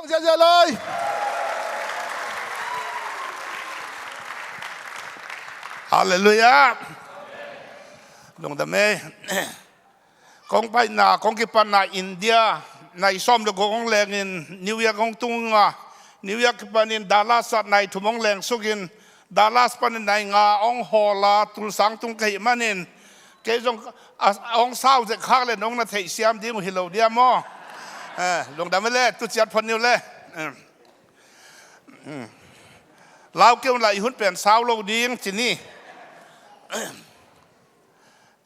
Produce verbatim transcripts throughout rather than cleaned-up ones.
Ziazia lai. Halleluiah. Lungdam ei. Kong paina, kong kipatna India, nai sawm le guk hong lengin New York hong tunga, New York kipanin Dallas ah nai thum hong leng sukin, Dallas panin nai nga hong hawla, Tulsa hong tung ka hih manin, kei zong a, a hong sau zek khak le nong na theihsiam ding uh hi lo dia maw? Eh, lungdam le, tu ciat phot niu le. Eh. Hmm. Lau kei un la i hun pen sau lo ding ci ni.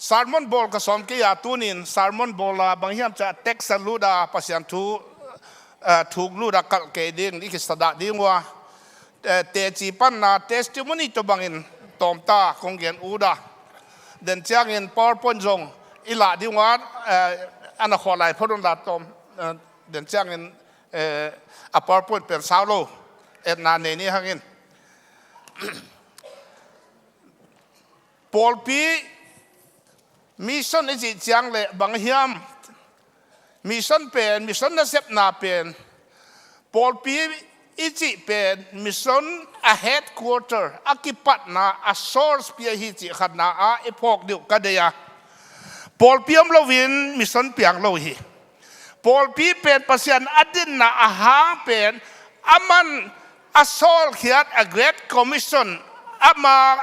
Sermon bawl ka sawm kei a, tunin sermon bawl a bang hiam cih leh text a lut a Pasian thu, eh, thuk lut a kalh kei ding, i kisadah ding uh a. Eh, teci panna testimony tawh bangin tawm ta kong gen ut a. Den ciangin PowerPoint zong i lah ding uh a, eh, a na khawh lai phot un la tawm, eh, den ciangin, eh, a PowerPoint pen sau lo, etna nei ni hangin. Pawlpi mission i cih ciang le bang hiam? Mission pen, mission nasepna pen, pawlpi i cih pen mission a headquarter, a kipatna, a source pi ahi cih khatna ah i phawk ding uh ka deih a. Pawlpi om loin mission piang lo hi. Pawlpi pen Pasian a dinna a hang pen, aman a sawlkhiat, a Great Commission, ama,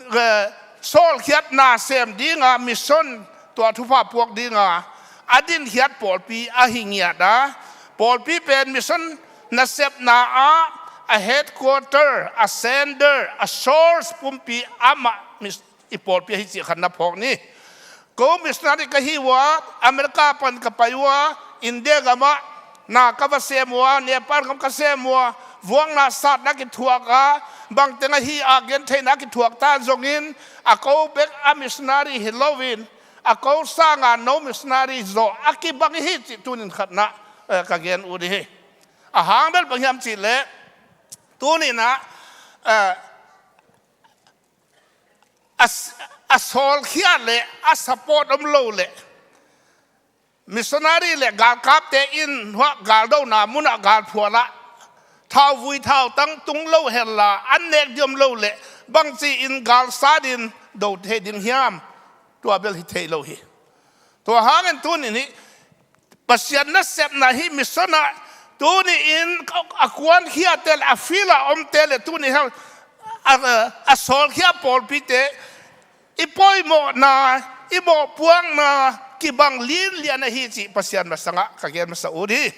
eh, sawlkhiatna sem dinga, mission tua thupha puak dinga a dinkhiat pawlpi ahi ngiat a. Pawlpi pen mission nasepna ah a headquarter, a sender, a source pumpi amah mis-, i pawlpi ahi cih khat na phawk ni. Ko missionary ka hi uh a, America pan ka pai uh a, India gamah na ka va sem uh a, Nepal gam ka sem uh a, vuakna satna kithuak a, bangteng ahi a gentheihna kithuak ta zongin, a ko bek a missionary hi loin, a ko sanga no missionary zaw a kibang hi cih tunin khatna, eh, ka gen ut hi. A hang bel bang hiam cih leh, tuninah, eh, a, a sawlkhia le a support om lo le, missionary le galkapte in hua galdona munah galphualah thauvui thautang tung lo henla an nek diam lo le, bangci in galsat in do thei ding hiam? Tua bel hi thei lo hi. Tua hangin tunin hi Pasian nasepna hi mission ah tuni in a kuankhiate le a field ah omte le tuni hang a, a, a sawlkhia pawlpite i poimawhna, i mawhpuakna kibang linlian ahi cih Pasian masangah ka gen masa ut hi.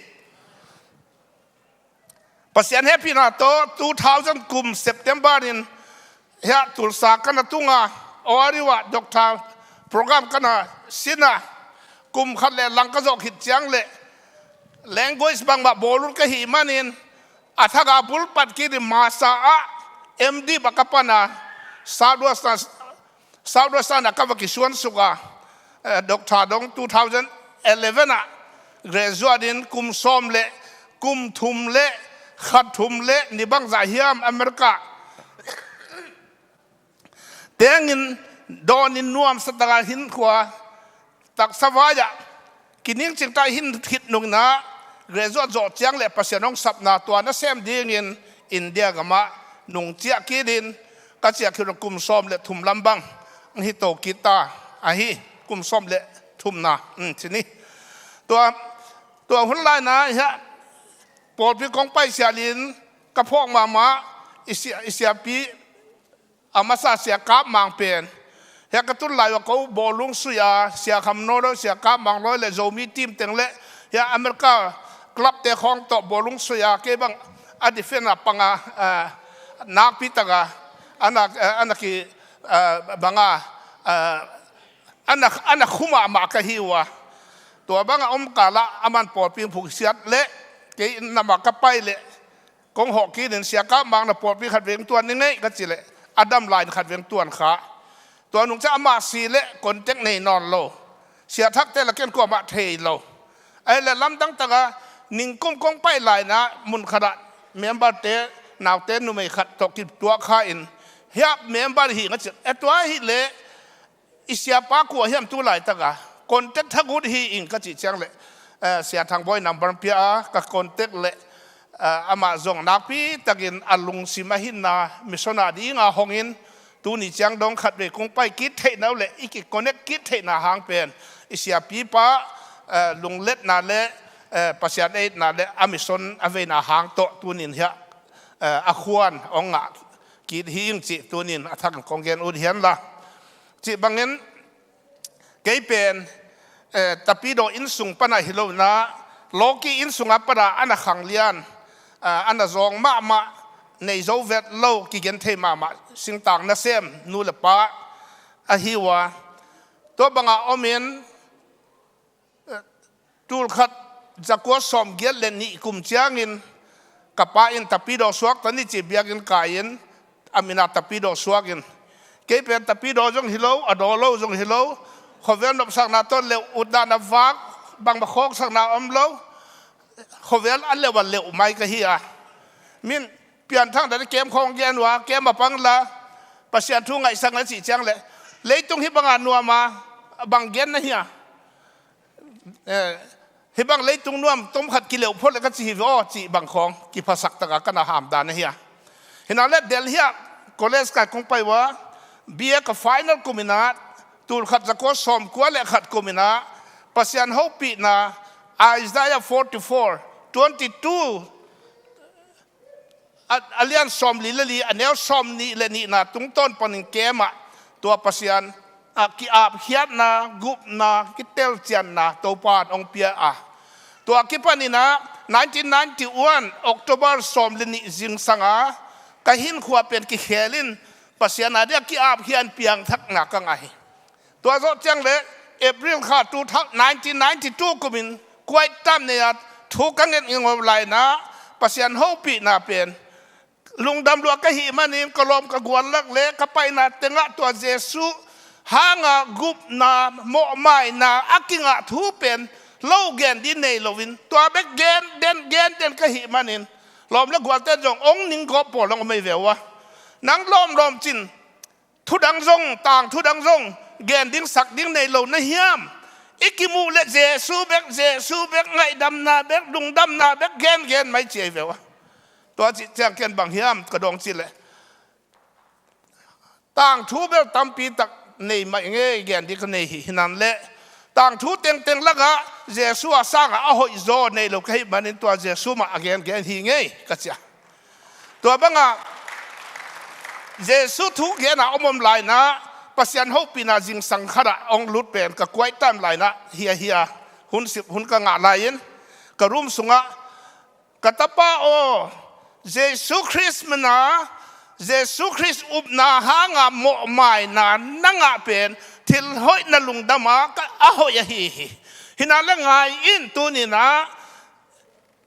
Pasian hehpihna tawh two thousand kum September in hiah Tulsa ka na tunga, O R U ah doctor program ka na sinna, kum khat le lang ka zawh khit ciang le language bangmah bawlun ka hih manin a thak a bulpat kinin Masa ah M D bang ka pana, Southwestern Southwestern ah ka va kisuansuk a, eh, doctor dong two thousand eleven ah graduate in kum sawm le kum thum le khat thum le ni bangzah hiam America tengin dawnin nuamsa taka hinkhua taksa vai-ah kiningcing ta hin khit nungna, graduate zawh ciang le Pasian hong sapna tua nasem dingin India gamah nungciah kitin ka ciah khit kum sawm le thum lam bang hito kita ahi, kum sawm le thumna, um, cini. Tua, tua hun laina hiah pawlpi kong paisialin ka phawk mahmah i sia, i siapi a masa Sia Kap Mang pen hiah ka tun lai uh a ko bawlung sui a, Sia Kham Naw Lo, Sia Kap Mang Lawi le Zomi team teng le hiah America club te khawng tawh bawlung sui a, kei bang a defend a panga, eh, nakpi taka ana, eh, ana ki, eh, banga, eh, ana, ana khu mahmah ka hi uh a. Tua banga om kala aman pawlpi phuk siat le kei namah ka pai le kong hawh kitin Sia Kap Mang na pawlpi khat veng tuan ni ngei ka ci le a dam lai in khat veng tuan kha. Tua nung ciah amah si le contact nei nawn lo. Sia Thakte la ken kuamah thei lo. Ai le lamdang taka ningkum kong pai laina mun khatah member te, naute numei khat tawh kituak kha in hiah member hi nga ci. E tua hi le i siapa kua hiam tu laitaka contact thagut hi ing ka cih ciang le Eh, Sia Thang Bawi number pia a, ka contact le, eh, amah zong nakpi takin a lungsim a hinna mission a dinga hongin, tuni ciang dong khat vei kong pai kit theihna uh le i ki connect kit theihna hang pen i siapipa, eh, lungletna le, eh, Pasian eitna le a mission a veina hang tawh tunin hiah, eh, a khuan hong ngah kit hi ing cih tunin a thakin kong gen ut hianla. Cih bangin kei pen, eh, Tapidaw innsung pana hi lo na, lawki innsung a pana ana khang lian, ah, ana zawng mahmah, nei zo vet lo, kigen thei mahmah singtang nasem nu le pa ahi uh a, tua banga omin, eh, tulkhat zakua sawmgiat le nih kum ciangin ka pa in Tapidaw suak ta ni ci biakinn kai-in a mina Tapidaw suakin, kei pen Tapidaw zong hi lo, a daw lo zong hi lo, khovel nopsakna tawh leuh, utdan a vak, bangma khawksakna om lo, khovel a leuh a leuh mai ka hi a. Min pianthang dan kem khawng gen uh a, kem a pang la, Pasian thu ngaihsak na cih ciang le, leitung hi banga nuam a, bang gen na hi a. Eh, hibang leitung nuam tom khat kileuh phot le ka ci hi ve aw, cih bang khawng kiphasak taka kana hamdan ahi a. Hinang le Delhi ah college kai kong pai uh a, B A ka final kuminah, tulkhat zakua sawmkua le khat kuminah, Pasian hopihna, Isaiah forty-four, twenty-two, a, a lian sawmli le li, a neu sawmnih le nihna tungtawn panin kem ah, tua Pasian a ki-apkhiatna, gupna, kitelcianna Topa in hong pia a. Tua kipaninah nineteen ninety-one October sawm le nih zingsanga ka hinkhua pen kikhel in Pasian a dia ki-apkhiat piangthakna ka ngah hi. Tua zawh ciang le April kha two thousand, nineteen ninety-two kumin Kuai Tam nei-a thu ka nget ngingawh lainah Pasian hopihna pen lungdam lua ka hih manin ka lawm ka guallak le ka paina tengah tua Jesu hanga gupna mawhmaina a kingah thu pen lo gen ding nei loin tua bek gen den gen den ka hih manin lawm le gualte zong ong ning gawp pawl ong om ei ve uh a. Nang lawmlawm cin thudang zong, tang thudang zong gen ding sak ding nei lo na hiam? I kimuh le Jesu bek, Jesu bek, ngaihdamna bek, lungdamna bek gen gen mai ci ei ve uh a. Tua cih ciang ken bang hiam ka dawng cih leh, tang thu bel tampi tak nei mah i ngei gen ding ka nei hi. Hinan le tang thu tengteng lakah Jesu a sangah a hoih zaw nei lo ka hih manin tua Jesu mah a gen gen hi ngei ka ci a. Tua bangah Jesu thu genah om om lainah Pasian hopihna zingsang khatah hong lut pen ka Kuai Tam lainah hia hia hun sip hun ka ngah lai-in ka room sungah, ka tapa aw, Jesu Khrist mina, Jesu Khrist upna hanga mawhmaina na ngah pen thil hoih na lungdama ka, a hoih ahi hi. Hinan le ngai in tuninah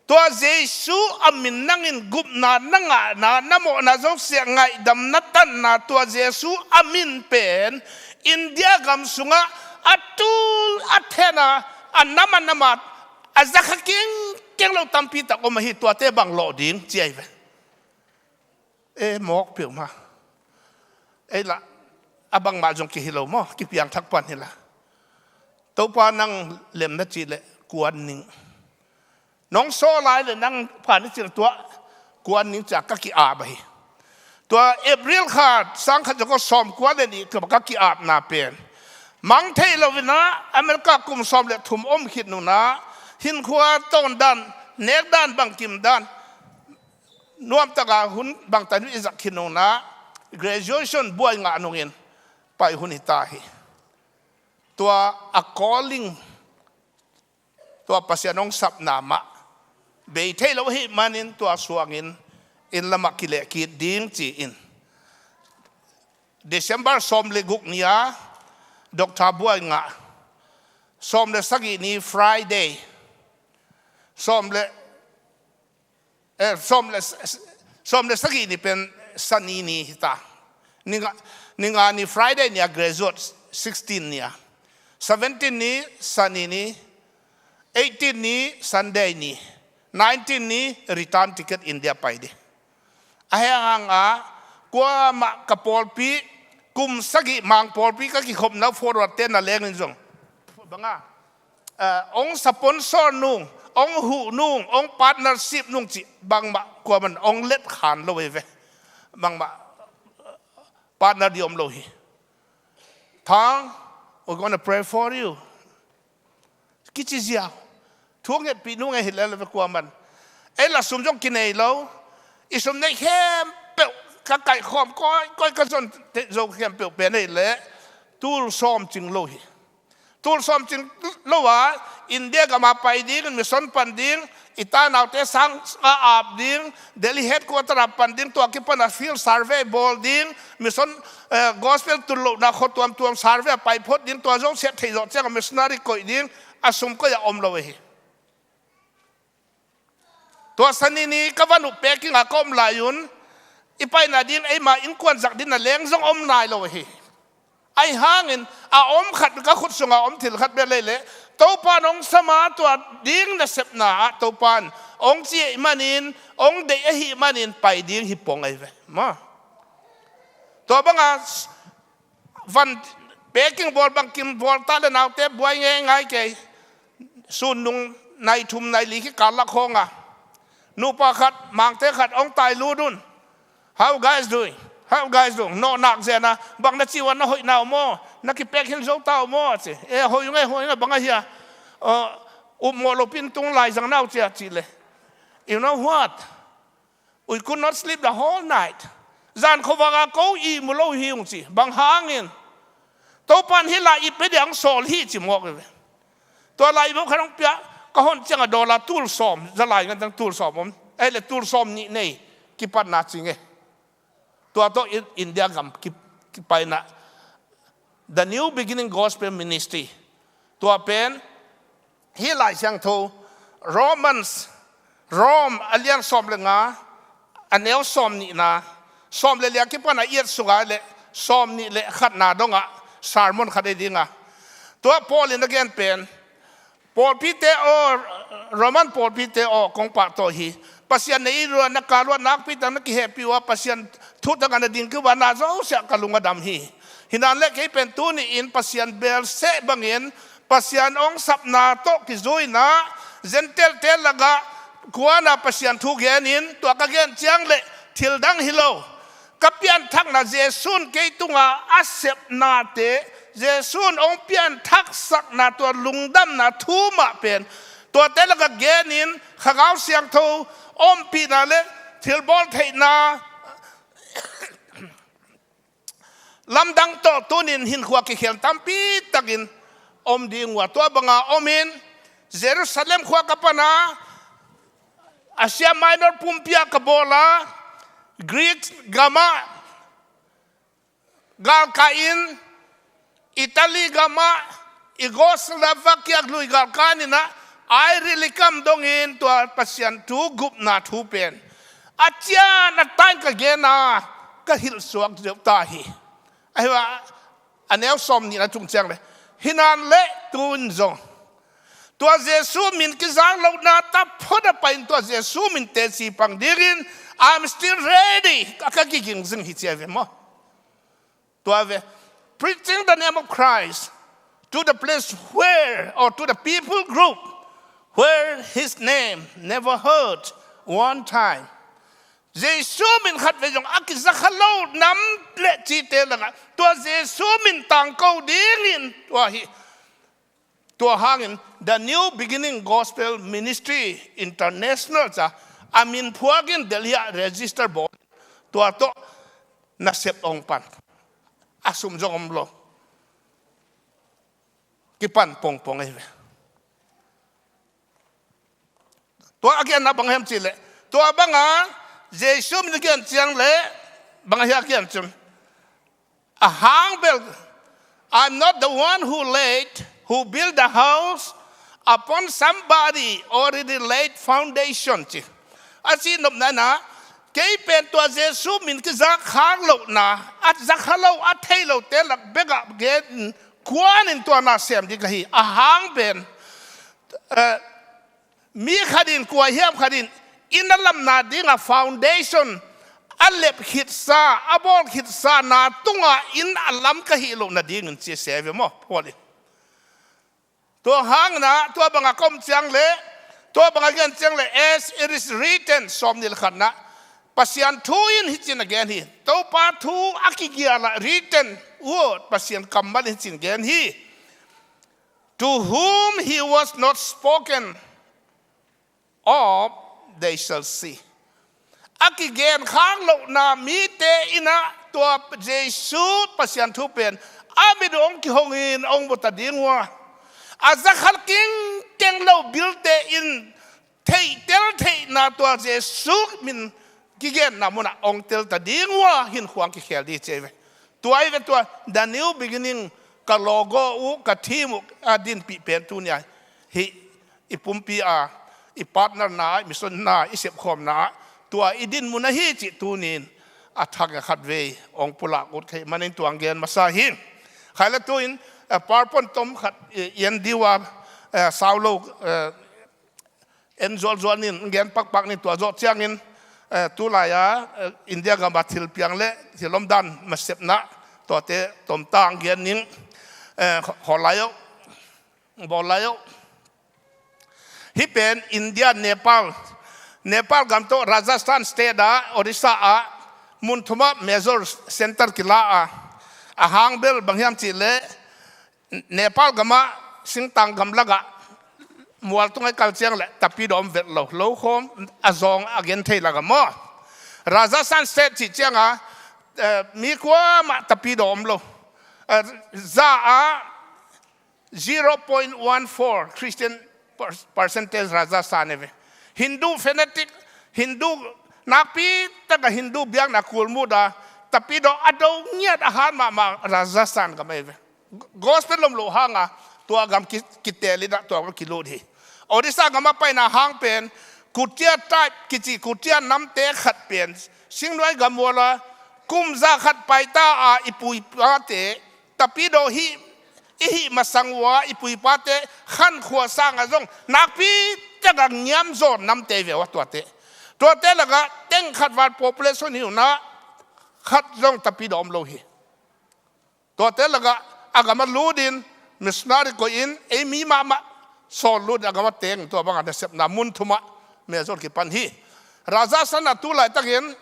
tua Jesu a min nangin gupna na ngahna, na mawhna zosiah ngaihdam na tanna tua Jesu a min pen India gam sungah a tul a thena a nam a nama a zakha kengkeng lo tampi tak om ahi, tuate bang lawh ding ci ahi ve. E mawk peuhmah. Ei lah a bangmah zong kihi lo maw, kipiangthak pan hi la. Topa nang lem na cih leh kuan ning. Nong saw lai le nang phan i cil tuah kuan ning ciah ka ki-ap ahi. Tua April khat sangkhat zong ka sawmkua le nih ka ki-apna pen mang thei loinah America kum sawm le thum om khit nunah hinkhua tawn dan, nek dan, bangkim dan nuamtaka hun bangtan i zak khit nunah graduation buai ngah nungin pai hun hi ta hi. Tua a calling, tua Pasian hong sapna mah bei thei lo ahih manin tua suangin inn lamah kileh kit ding ci-in December sawm le guk ni-a doctor buai ngah, sawm le sagih ni Friday, sawm le eh, sawm le, sawm le sagih ni pen Sani ni hi ta. Ni nga, ni nga ni Friday ni a graduate, sixteen ni a. Seventeen ni Sani ni, eighteen ni Sunday ni, nineteen ni return ticket India pai ding. A heng hang a, kuamah ka pawlpi, kum sagih mang pawlpi ka kikhopna forward te na lengin zong banga ah, ong sponsor nung, ong huh nung, ong partnership nung cih bangmah kuaman ong let khan lo ei ve. Bangmah partner di om lo hi. Thang, we're gonna pray for you. Kici ziau. Thu ngetpih nung ei hi lel ve kuaman. Ei la sum zong kinei lo. I sum nei khempeuh ka kaihkhawm koi, koi ka zon te zo khempeuh pen ei leh tul sawm cing lo hi. Tul sawm cing lo a, India gam a pai ding, mission pan ding, i tanaute sang a ap ding, Delhi headquarter a pan ding, tua kipan a field survey bawl ding, mission, eh, gospel tun lohna khua tuamtuam survey a pai phot ding, tua zo siat thei zawh ciang a missionary koih ding, a sum koih a om lo ei hi. Tua sani ni ka van uh Peking a ka om lai un, i paina ding eima innkuan zak ding na leng zong om nai lo hi. Ahi hangin a om khat ka khut sunga om thil khat bia lei leh Topan ong sama tua ding nasepna ah Topan ong ci ahih manin, ong deih ahih manin pai ding hi pong ei ve. Ma. Tua banga van Peking bawl bangkim bawl ta le naute buai ngeingai kei. Sun nung nai thum nai li khi kal lak khawng a nupa khat, mangte khat ong tai lut un. How guys doing? How guys doing? Nawh nak zena bang na ci ua, na hoih na uh maw? Na kipek hin zo ta uh maw? Ci. E, hoih ung e, hoih ung e, bang a hia? Uh, upmawh lo pin tung lai zang nau cia ci le. You know what? We could not sleep the whole night. Zan khuavak a ko ihmu lo hi ung ci. Bang hangin? Topan hih lai ip pia ding sawl hi ci mawk ve. Tua lai ip khat hong pia, ka hon ciang a dollar tul sawm, za lai ngan tang tul sawm om. Ei le tul sawm nih nei, kipatna ci nge. Tua tawh in, India gam ki, kipaina. The New Beginning Gospel Ministry. Tua pen, hih Lai Siangtho, Romans, Rome a lian sawm le nga, a neu sawm nihna, sawm le lia kipan a iat sunga le sawm nih le khatna dongah sermon khat ei dinga. Tua Paul in a gen pen, pawlpite aw, Roman pawlpite aw, kong pahtawi hi. Pasian na it uh a, na kal uh a, nakpi tak na kihehpih uh a, Pasian thu tangah na ding kik uh a, na zosiah ka lung a dam hi. Hinan le kei pen tuni in Pasian bel seh bangin Pasian ong sapna tawh kizuina Gentile-te lakah kuana Pasian thu genin tua ka gen ciang le thil dang hi lo. Ka pianthakna Jesu'n kei tunga a sepnate, Jesu'n ong pianthaksakna tua lungdamna thu mah pen tuate lakah genin Kha Gau Siangtho ompihna le thilbawl theihna lamdang tawh tunin hinkhua kikhel tampi takin om ding uh a, tua banga omin Jerusalem khua ka pana Asia Minor pumpi ah ka bawl a, Greek gamah galkah in, Italy gamah Yugoslavia kiak lui galkah in ah, ai rili kam dongin tua Pasian thu gupna thu pen a cian a tain ka gen a, ka hilh suak deuh ta hi. Ahi a, a neu sawm nihna tung ciang le, hinan le tun zong tua Jesu min kizang lohna taphot a pai in tua Jesu min teci pang dingin I'm still ready. Ka, ka kiging zing hi cia ve maw? Tua ve, preaching the name of Christ to the place where, or to the people group where his name never heard one time. Jesu min khat ve zong a kizakha lo nam le cite lakah tua Jesu min tangko dingin tua hi. Tua hangin The New Beginning Gospel Ministry International ca a min phuakin Delhi ah register bawl. Tua tawh nasep ong pan. A sum zong om lo. Kipan pongpong ei ve. Tua a kianna bang hiam cih leh, tua banga Jesu min a kian ciang leh bang a hia kian cun, a hang bel, I'm not the one who laid, who built the house, upon somebody already laid foundation ci. A ci nopna inah, kei pen tua Jesu min kizak khak lohna a zakha lo, a thei lote lak bekah gen kuanin tua na sem ding ka hi. A hang pen, eh, mi khat in, kua hiam khat in inn a lamna dinga foundation a lep khitsa, a bawl khitsa na tunga inn a lam ka hih loh nadingin ci a se ve maw, Paul in. Tua hangin ah, tua bangah ka om ciang le, tua bangah gen ciang le, as it is written, sawm nih le khatna, Pasian thu in hicin a gen hi. Topa thu a kigial ah, written word, Pasian kammal in hicin gen hi. To whom he was not spoken of, they shall see. A kigen khak lohna mite in ah tua Jesu Pasian thu pen a mit uh hong kihongin hong mu ta ding uh a, a zakhat kingkeng lo bilte in theihtel theihna tua Jesu min kigenna munah hong tel ta ding uh a, hinkhua hong kikhel ding ci hi ve. Tua hi ve, tua the new beginning, ka logo uh, ka theme uh a dinpih pen tuni-a hih i pumpi a, i partner-na, i mission-na, i sepkhawmna ah tua i din mun ahi cih tuni-in a thak a khatvei hong pulak ut ka hih manin tua hong gen masa hi. Khai le tu-in, eh, PowerPoint tom khat, eh, i en ding uh a, eh, sau lo, eh, en zualzual ning, gen pakpak ning, tua zawh ciangin, eh, tulai-a, eh, India gam a thilpiang le thil omdan masepna tuate tomtak gen ning, eh, kho-, khawl lai uh, bawl lai uh. Hih pen India, Nepal, Nepal gam tawh Rajasthan state ah, Odisha ah, mun thum ah major center kila a, a hang bel bang hiam cih leh, Nepal gam ah singtang gamlak ah mual tungah i kal ciang le tapidaw om vet lo, lo khawm a zawng a gen thei lak ah maw. Rajasthan state cih ciang a, eh, mi kuamah tapidaw om lo. Eh, za ah zero point one four Christian per-, percentage Rajasthan hi ve. Hindu fanatic, Hindu, nakpi tak a Hindu biakna kulmut a, tapidaw a do ngiat a hat mahmah Rajasthan gam hi ve. Gospel lom loh hang a tua gam ki-, kitel in ah tua gam kilut hi. Odisha gam a paina hang pen Kutia tribe kici, Kutia namte khat pen singnuai gam mual a kum za khat paita a i pu i pate tapidaw hih, i hih masang uh a i pu i pate Khan khua sang ah zong nakpi tak a ngiam zaw namte hi ve uh a tuate. Tuate lak ah teng khat val population hi un ah khat zong tapidaw om lo hi. Tuate lak ah a gam ah lut in missionary koih in ei mi mahmah sawl lut in a gam ah teng, tua bang a nasepna mun thum ah major kipan hi. Rajasthan ah tu laitakin,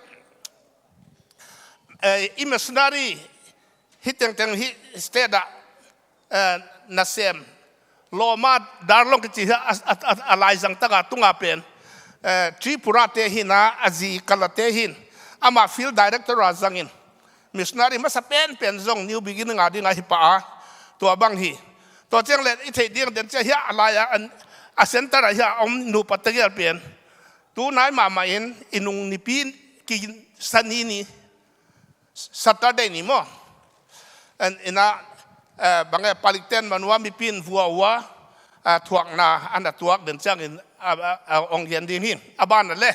eh, i missionary hih tengteng hih state ah, eh, nasem lawm a Darlong kici hi a, a, a, a laizang tak a tung a pen, eh, Tripura te hi in ah, a zi Kala te hi in, amah field director a zang in, missionary masa penpen zong New Beginning a ding a hi pah a, tua bang hi. Tua ciang le i theih ding den ciang hi a, a lai a, a center ah hi a om nupa tegel pen tu nai mahmah in i nung nipi, ki Sani ni, Saturday ni maw, in ah, eh, bang e, palik ten man uh a mipi in vua uh a, eh, thuakna a na tuak den ciangin, a, a, a, hong gen ding hi. A ban ah le,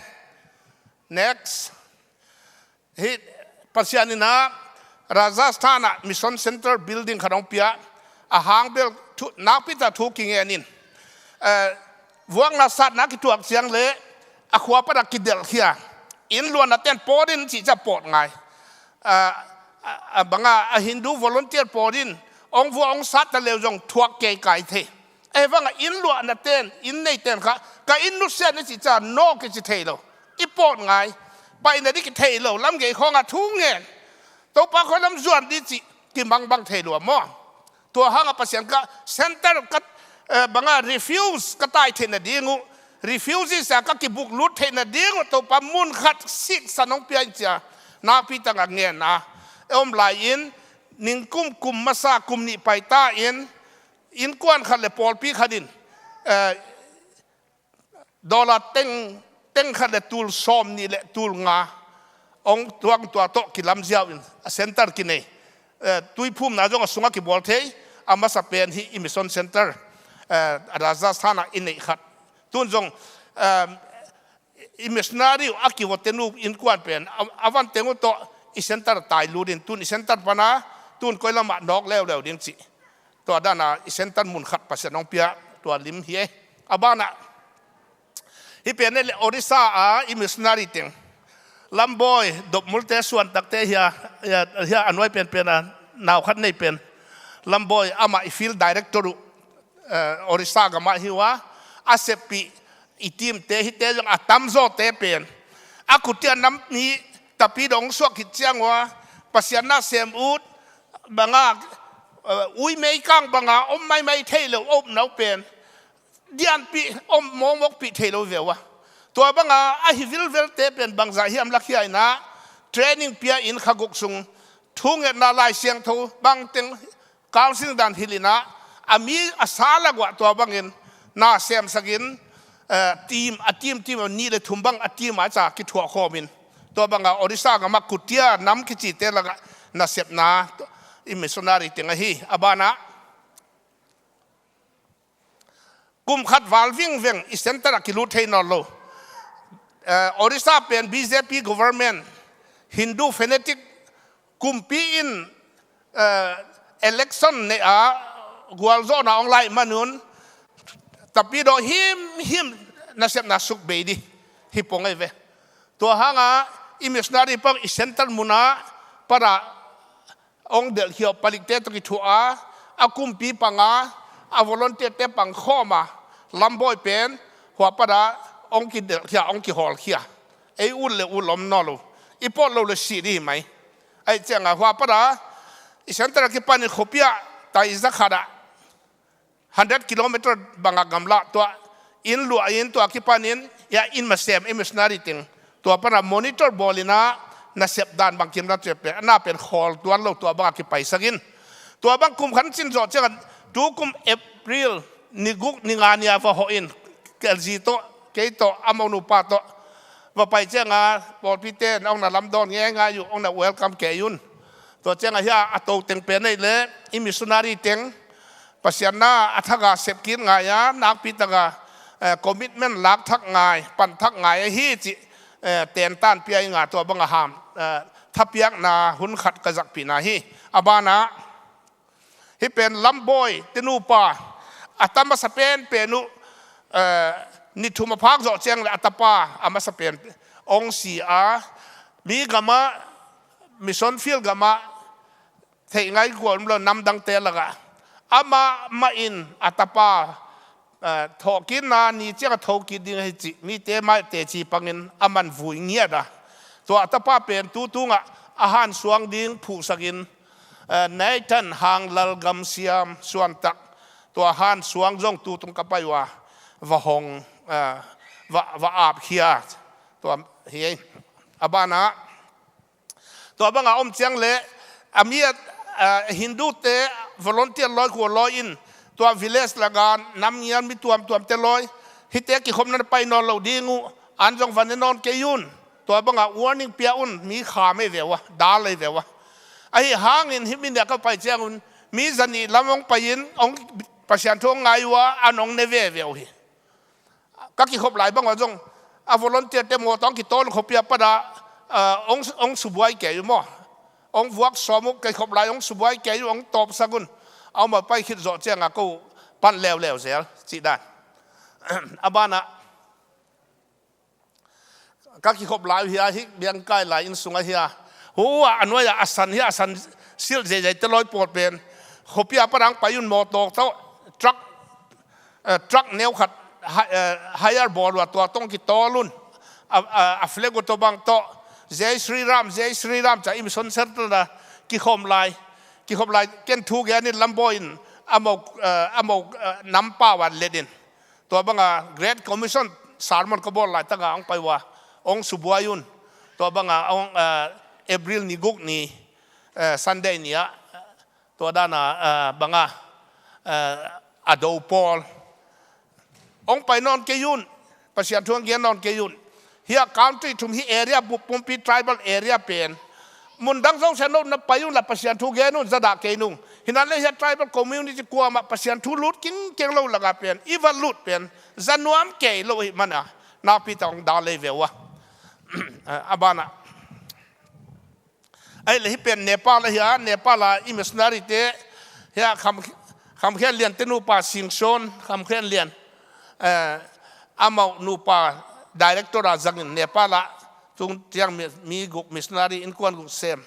next. Hih Pasian in ah Rajasthan ah Mission Center building khat hong pia, a hang bel thu, nakpi tak thu kingen in, eh, vuakna satna kituak ciang le a khua pan a kidelhkhia, inn luahna ten pawt in cih ciang pawt ngai. Ah, ah, ah, bang a, a Hindu volunteer pawt in hong vuak hong sat ta leu zong thuak keikai thei. Ahih bang a inn luahna ten, inn nei ten kha, ka inn nusia ni cih ciang no kici thei lo, i pawt ngai. Paina ding kithei lo, lamgei khawng ah thu ngen, Topa khualam zuan ding cih kimangbang thei lua maw. Tua hang a Pasian ka center ka, eh, bang a refuse ka tai theihna ding uh, refugees a ka kibuk lut theihna ding uh Topa mun khat siksan hong pia in ci a, nakpi tak a ngen a, e om lai in, ningkum kum masa kum nih paita in, innkuan khat le pawlpi khat in, eh, dollar teng, teng khat le tul sawm nih le tul nga hong tuang, tua tawh kilamziau in a center kinei. Eh, tuiphumna zong a sungah kibawl thei, a masa pen hih i mission center, eh, Rajasthan ah i neih khat. Tun zong, eh, i missionary uh a kivuate nu innkuan pen a, a van teng uh tawh i center tai lut in, tun i center pan a, tun koi lamah nawk leuleu ding cih. Tua dan a i center mun khat Pasian hong pia, tua lim hi e. A ban ah, hih pen e le Odisha a i missionary teng, Lambawi, Dopmulte suantakte hi a, hi a, hi a, a nuai penpen a nau khat nei pen, Lambawi, amah i field director uh, eh, Orissa gamah hi uh a, a seppih i team te hite zong a tamzawte pen a kutia nam mi tapi dong suak khit ciang uh a, Pasian na sem ut banga, eh, ui meikang banga om maimai thei lo om no pen dianpih om mawkmawkpih thei lo ve uh a. Tua banga a hi vilvelte pen bangzah hiam lakhia inah training pia in kha guk sung thungetna Lai Siangtho bangteng counseling dan hilh inah a mi a sa lak uh ah tua bangin na semsakin, eh, team, a team, team nih le thum bang a team a ca kithuah khawmin tua banga Orissa gamah kutia nam kicite lakah nasepna i missionary teng ahi. A banah kum khat val vingveng i center ah kilut thei nawn lo. Eh, Orissa pen B J P government, Hindu fanatic kumpi in, eh, election ne a gualzawhna ong laih manun tapi dawh himhim nasepna suk bei di hi pong ei ve. Tua hanga i missionary pang i center muna para ong delhkhia uh, palikte tawh kithuah a, a kumpi panga, a volunteerte pang khawma, lambawi pen hua pada ong kidelhkhia, ong kihawlkhia. Ei ut le ut lom naw lo, i pawt lo le sih di hi mai. Aih cianga hua pada i center a kipanin khuapi ah tai zakhat ah hundred kilometer banga gamlah tua in luah in tua kipanin ia in masem i missionary teng tua pana monitor bawlina nasep dan bangkim na tuia pen ana pen khawl tuan lo tua banga kipaisakin tua bang kum khan cin zawh ciangan tu kum April ni guk ni nga nia va hawh in kelzi tawh kei tawh amau nupa tawh va pai cianga pawlpite na ong na lamdawn ngeingai uh ong na welcome kei un. Tua cianga hia a to teng pen ei le i missionary teng Pasian na a thak a sepkit ngai a, nakpi taka, eh, commitment lak thak ngai, pan thak ngai ahi cih, eh, tentan pia i nga tua banga ham, eh, thapiakna hun khat ka zakpihna hi. A bana hih pen lambawi te nupa a ta masa penpen uh, eh, ni thum a phak zawh ciang le a tapa a masa pen ong si a, mi gamah, mission field gamah, theih ngai gual um lo namdangte lakah amah mah in a tapa, eh, thawhkitna ni ciang a thokit ding ahi cih mite mah teci pangin a man vui ngiat a. Tua a tapa pen tu tungah a hansuang ding phuhsakin, eh, Nathan Hanglal Gamsiam Suantak tua hansuang zong tu tung ka pai uh a va hong, eh, va, va apkhia tua hi. A banah tua banga om ciang le a mi a, a, Hindu te volunteer lawi khua lawi in tua village laka nam ngial mi tuamtuam te lawi hite kikhopna pai nawn lo ding uh an zong van e nawn kei un. Tua banga warning pia un mi kha mei ve uh a, dal lei ve uh a. Ahi hangin hih mi nia ka pai ciang un mi zanih lam ong pai in ong Pasian thu ong ngai uh a an ong ne veve uh hi. Ka kikhop lai bang uh a zong a volunteer te mawtaw ong kitawl khuapi a pada, ah, ong, ong subuai kei uh maw. Ong vuak sawm uh kikhop lai ong subuai kei uh ong tawpsak un. A om a pai khit zawh cianga ko pan leuleu zel cih dan. A banah ka kikhop lai uh hia hih biangkai lai inn sungah hia. Hu a nuai a a san hia a san silh zeizai te lawi pawl pen khuapi a pada ong pai un mawtaw tawh truck eh, truck neu khat ha-, eh, hire bawl uh a tua tawh ong kitawl un. A, a, a flag uh tawh bang tawh Jai Shri Ram, Jai Shri Ram ca i mission center na kikhawm lai. Kikhawm lai ken thu gen in lambawi in amau, eh, amau, eh, nampa uh a let in. Tua banga Great Commission sermon ka bawl laitaka ong pai uh a ong subuai un. Tua banga ong, eh, April ni guk ni, eh, Sunday ni ah Tua dana, ah, banga, ah, a do pawl ong pai nawn kei un. Pasian thu ong gen nawn kei un. Hia country thum hi area bup pumpi tribal area pen mun dang zong sian no na pai un la Pasian thu gen un zadah kei nung. Hinan le hia tribal community kuamah Pasian thu lut kingkeng lo laka pen i va lut pen za nuam kei lo hi mana nakpi ta ong da lei ve uh a. A banah Ahi le hih pen Nepal ahi a, Nepal a i missionary te hia Kham, Khamkhen Lian te nupa Singson, Khamkhen Lian, eh, amau nupa director a zangin Nepal a tung tiang mi, mi guk missionary innkuan guk sem.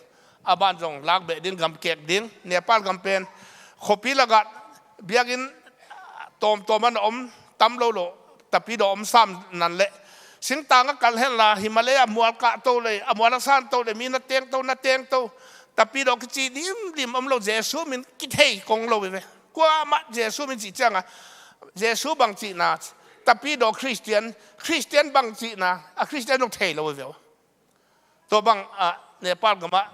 A ban zong lak beh ding gam kek ding Nepal gam pen khuapi lakah biakinn tawmtawm an a om tam lo lo, tapidaw om sam nan leh singtang a kal henla, Himalaya mual kah to le, a mual a san to le, mi na teng to, na teng to, tapidaw kici dimdim om lo, Jesu min kithei kong lo ve. Kuamah Jesu min cih cianga Jesu bang cihna, tapidaw Khristian, Khristian bang cihna, a Khristian dong thei lo ve. Tua bang ah Nepal gamah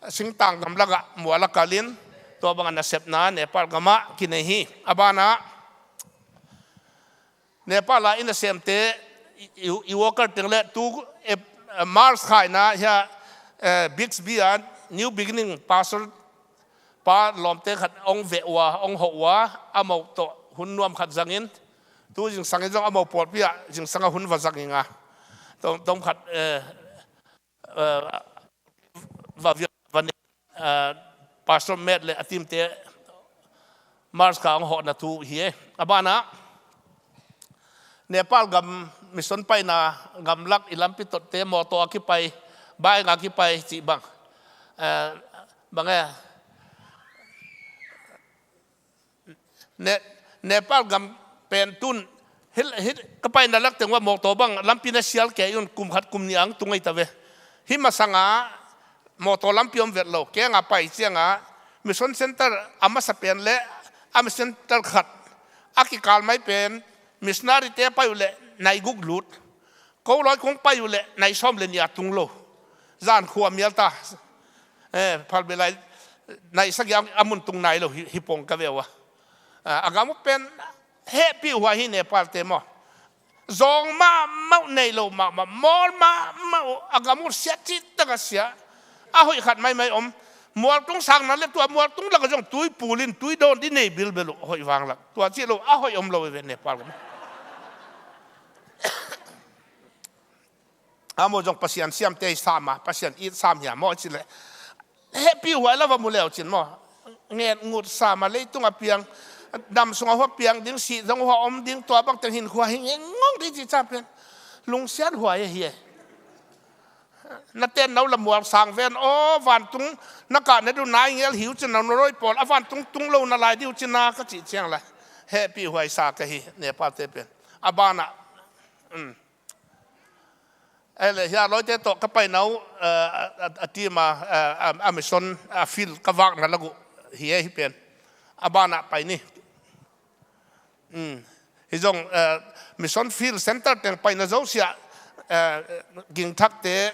singtang gamlakah mual a kalin, tua bang a nasepna Nepal gamah kinei hi. A banah Nepal ah i nasemte, i, i, i worker teng le tu, eh, March khaina hia, eh, Bixby ah New Beginning Pastor pa lawmte khat hong veh uh a, hong hawh uh a, amau tawh hun nuam khat zangin, tu zingsangin zong amau pawlpi ah zingsang a hun va zang ing a, tom, tom khat, eh, eh, va vial va ne, eh, Pastor Met le a teamte March kha hong hawhna thu hi e. A banah Nepal gam mission paina gamlak i lampi totte mawtaw a kipai, bike a kipai cih bang, eh, bang e, Ne-, Nepal gam pen tun hil, hil, ka paina lak teng ua mawtaw bang lampi na sial kei un, kum khat kum nih ang tung ei ta ve. Hih masanga mawtaw lampi om vet lo, kei anga pai cianga mission center a masa pen le a mission center khat a kikal mai pen missionary te pai uh le nai guk lut. Ko lawi kong pai uh le nai sawm le nih a tung lo. Zan khua mial ta. Eh, phalbelai nai sagih a, a mun tung nai lo hi, hi pong ka ve uh a. Ah, a gam uh pen hehpih huai hi Nepal te maw. Zawng mahmah uh, nei lo mahmah, mawl mahmah uh, a gam uh sia cih tak a sia. A hoih khat maimai om. Mualtung sang na le tua mualtung lak a zong tui pulin, tui dawn di nei bilbel uh, hoih vanglak. Tua cih lo, a hoih om lo ve Nepal gam. Amau zong Pasian siamte i sam a, Pasian it sam hiam maw ci le. Hehpih huai la va mu leu cin maw. Nget ngut sam a leitung a piang, dam sung a hua piang ding, sih zong hua om ding, tua bang teng hin hua hi ngeng ngong ding ci ca pen. Lungsiat huai ahi e. Na ten no la mual sang ven, aw, vantung na kah na du nai ngel hiu cin na, na roi pawl, a vantung tung lo na lai diu cin na ka cih ciang la. Hehpih huai sa ka hi, Nepal te pen. A banah, um. Ele, hia lawite tawh ka pai no, eh, a, a, a team a, eh, a, a mission, a field ka vakna lagu hi e hi pen. A banah pai ni. Um, hi zong, eh, mission field center teng paina zosia, eh, gingthakte,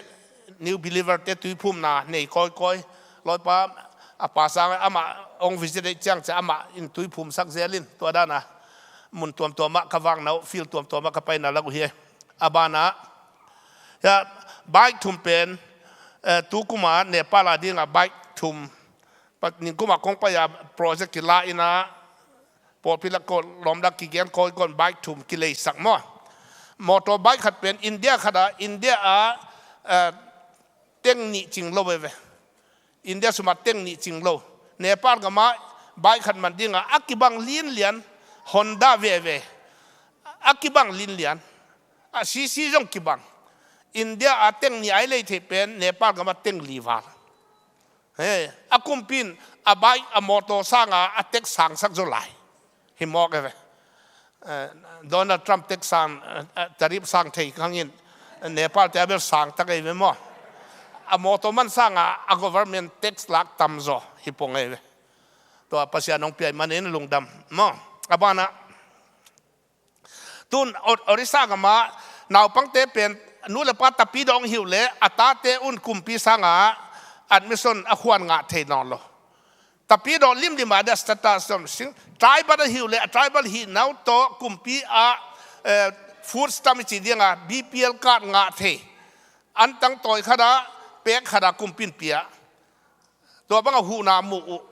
new believer te tuiphumna nei kawikawi. Lawipa a pa sang amah hong visit ei ciang cia amah in tuiphumsak zelin. Tua dana mun tuamtuamah ka vakna uh, field tuamtuamah ka paina lagu hi e. A banah, ya, bike thum pen, eh, tukuma Nepal a dinga bike thum, pat ningkuma kong pai a project kila ina, pawlpi lak ko lawm lak kigen kawikawn bike thum kileisak maw. Motor bike khat pen India khat a, India a, eh, teng nih cing lo veve. India suma teng nih cing lo. Nepal gama bike khat man dinga a kibang linlian Honda veve. A kibang linlian. A C C zong kibang. India a teng nih ai lei thei pen Nepal gama teng li val. He, a kumpin a bike, a motor sanga a tek sangsak zo lai. Hi mawk e ve. Eh, Donald Trump tek sang, eh, eh, tarif sang thei khangin, eh, Nepal te a bel sang tak ei ve maw. A motor man sanga a government tax lak tam zaw hi pong ei ve. Tua Pasian hong piai manin lungdam maw. A banah. Tun Or-, Orissa gama naupangte pen nu le pa tapidaw hong hi uh le a tate un kumpi sanga admission a khuan ngah thei nawn lo. Tapidaw limlim a dia status dom sing, tribal a hi uh le a tribal hi nau tawh kumpi a, eh, food stamp i ci dinga B P L card ngah thei. Antang tawi khat a, pek khat a kumpin pia. Tua banga huhna mu uh.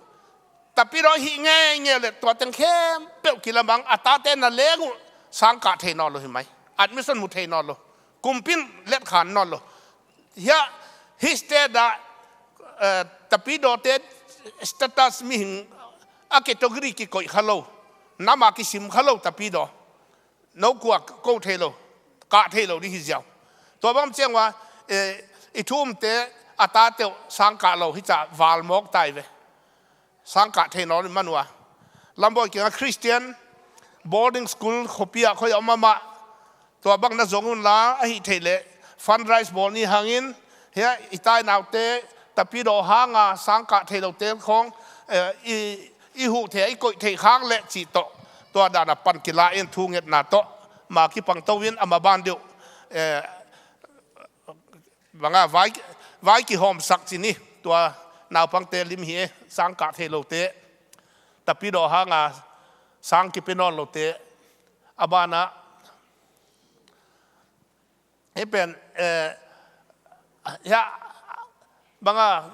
Tapidaw hi ngeingei le tua teng khempeuh kilamang a tate na leng uh sang kah thei nawn lo hi mai. Admission mu thei nawn lo. Kumpin letkhan nawn lo. Hia, hih state ah, eh, tapidawte status mihing a category kikoih kha lo. Nama kisim kha lo tapidaw. No kua ko thei lo, kah thei lo ding hi ziau. Tua bang ciang ua, eh, i thumte a tate uh sang kah lo hi ca val mawk tai ve. Sang kah thei nawn man ua. Lambawi kianga Christian, boarding school khuapi ah khoi a om amah, tua bang na zong un la, ahi theih leh fundraise bawl ni hangin, hia i tainaute Tapidaw hanga sang kah thei lote khawng, eh, i, i huh theih a i koih theih khak leh cih tawh, tua dana pan kila in thungetna tawh ma kipangto in a maban deuh, eh, banga vai, vai kihawmsak ci ni. Tua naupangte lim hi e, sang kah thei lote, Tapidaw hanga sang kipia nawn lote. A banah hih pen, eh, hia, banga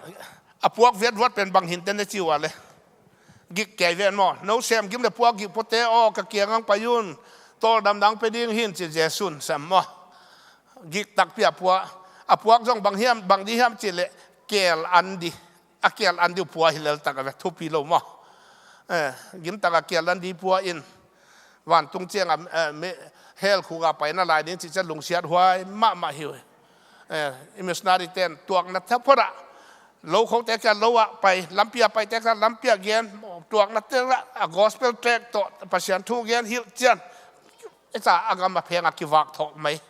a puak viatvuat pen bang hinte na ci uh a le, gik kei ven maw? No sem gim le puak gik puate aw, ka kiang ang pai un, tawldamna ang pia ding hi in ci Jesu'n sem maw? Gik takpi a pua. A puak zong bang hiam, bang di hiam cih leh keel an di. A keel an di uh pua hi lel tak a ve, thupi lo maw? Eh, gim tak a keel an di pua in vantung ciang a, eh, mi, hell khuk a paina lai ding cih ciang lungsiat huai mahmah hi uh. Eh, i missionary ten tuakna tha phot ah, lo khote kia lo ah pai, lampi a paite kia lampi a gen, tuakna te ah a gospel tract tawh Pasian thu gen hilh ciang, i ca a gam a pheng a kivak thawh mai.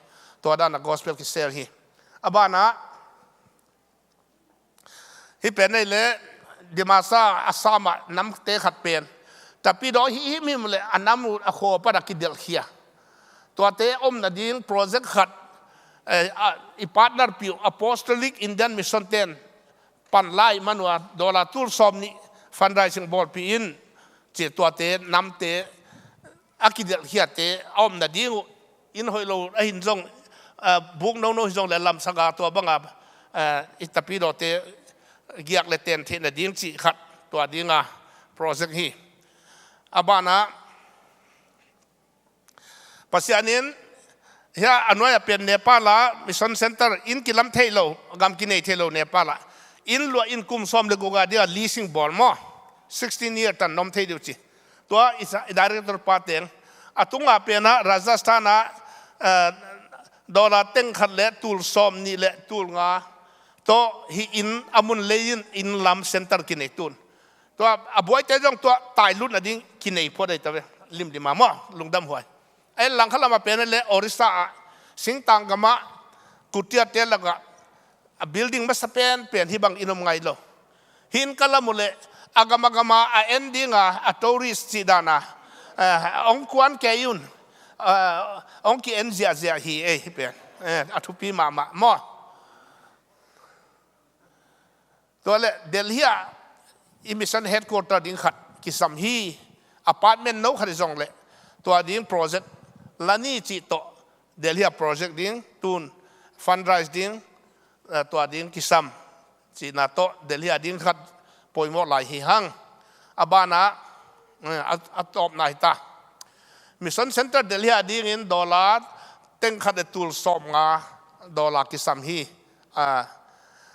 Tua dan a gospel kisel hi. A banah, hih pen nei le Dimasa Assam ah namte khat pen Tapidaw hi himhim le a nam uh a khuapi ah kidelhkhia. Tuate om nading project khat, eh, a, i partner pi uh Apostolic Indian Mission ten pan lai man uh a dollar tul sawm nih fundraising bawlpih in ci. Tuate namte a kidelhkhiate a om nading uh, inn hoih lo a hin zong, ah, buk nono hi zong le lamsanga tua banga, ah, i Tapidawte giak le ten theih nading cih khat tua dinga project hi. A banah Pasian in hia a nuai a pen Nepal ah mission center inn kilam thei lo, gam kinei thei lo Nepal ah inn luah in kum sawm le guk a dinga leasing bawl maw, sixteen year tan nom thei deuh ci. Tua i sa-, i director pa teng a tunga pen ah Rajasthan ah, eh, dollar teng khat le tul sawm nih le tul nga tawh hih inn a mun lei in inn lam center kinei tun. Tua a buaite zong tua tailut nading kinei phot ahi ta ve. Limlim a maw, lungdam huai. A en lang khalam a pen le Orissa ah singtang gam ah Kutia te lak ah a building masa penpen hih bang in om ngai lo. Hih inn ka lam uh leh a gam a gam a a en dinga a tourist cih dana, eh, hong kuan kei un, eh, hong ki-en ziahziah hi ei hih pen. Eh, a thupi mahmah maw? Tua le Delhi ah i mission headquarter ding khat kisam hi. Apartment no khat hi zong le tua ding project la ni cih tawh Delhi ah project ding tun fundraise ding, eh, tua ding kisam cihna tawh Delhi a ding khat poimawh lai hi hang. A banah, eh, a, a tawpna hi ta. Mission Center Delhi a dingin dollar teng khat le tul sawm nga dollar kisam hi. Ah,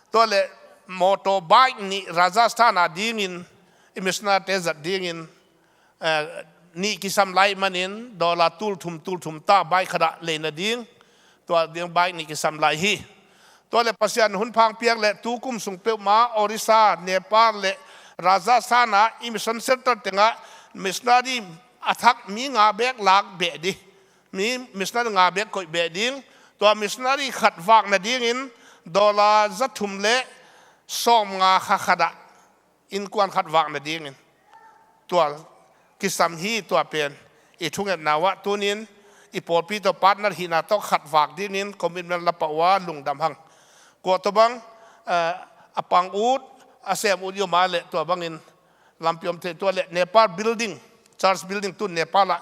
tua le motorbike nih Rajasthan a dingin i missionary te zat dingin, eh, nih kisam lai manin dollar tul thum, tul thum ta bike khat ah lei nading, tua ding bike nih kisam lai hi. Tua le Pasian hun phang piak le tu kum sung peuhmah Orissa, Nepal le Rajasthan ah i mission center tengah missionary a thak mi nga bek lak beh ding, mi missionary nga bek koih beh ding, tua missionary khat vak nadingin dollar za thum le sawm nga kha khat ah innkuan khat vak nadingin tua kisam hi. Tua pen i thungetna uh ah tunin i pawlpi tawh partner hihna tawh khat vak dingin commitment la pah uh a lungdam hang. Kua tawh bang, eh, a pang ut, a sem ut i om a le tua bangin lampi om thei. Tua le Nepal building, church building tun Nepal ah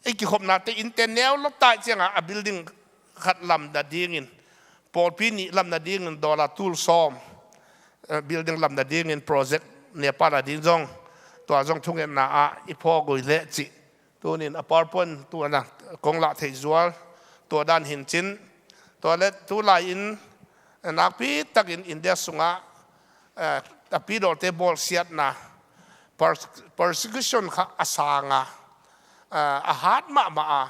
i kikhopnate innte neu lo tai ciangah a building khat lam nadingin, pawlpi nih lam nadingin dollar tul sawm, eh, building lam nadingin project Nepal a ding zong, tua zong thungetna ah i phawk uh hi leh cih. Tunin a PowerPoint tu ana kong lah theih zual, tua dan hi in cin. Tua le tu lai-in, eh, nakpi takin India sungah, eh, Tapidawte bawlsiatna, pers-, persecution kha a sang a, eh, a hat mahmah a,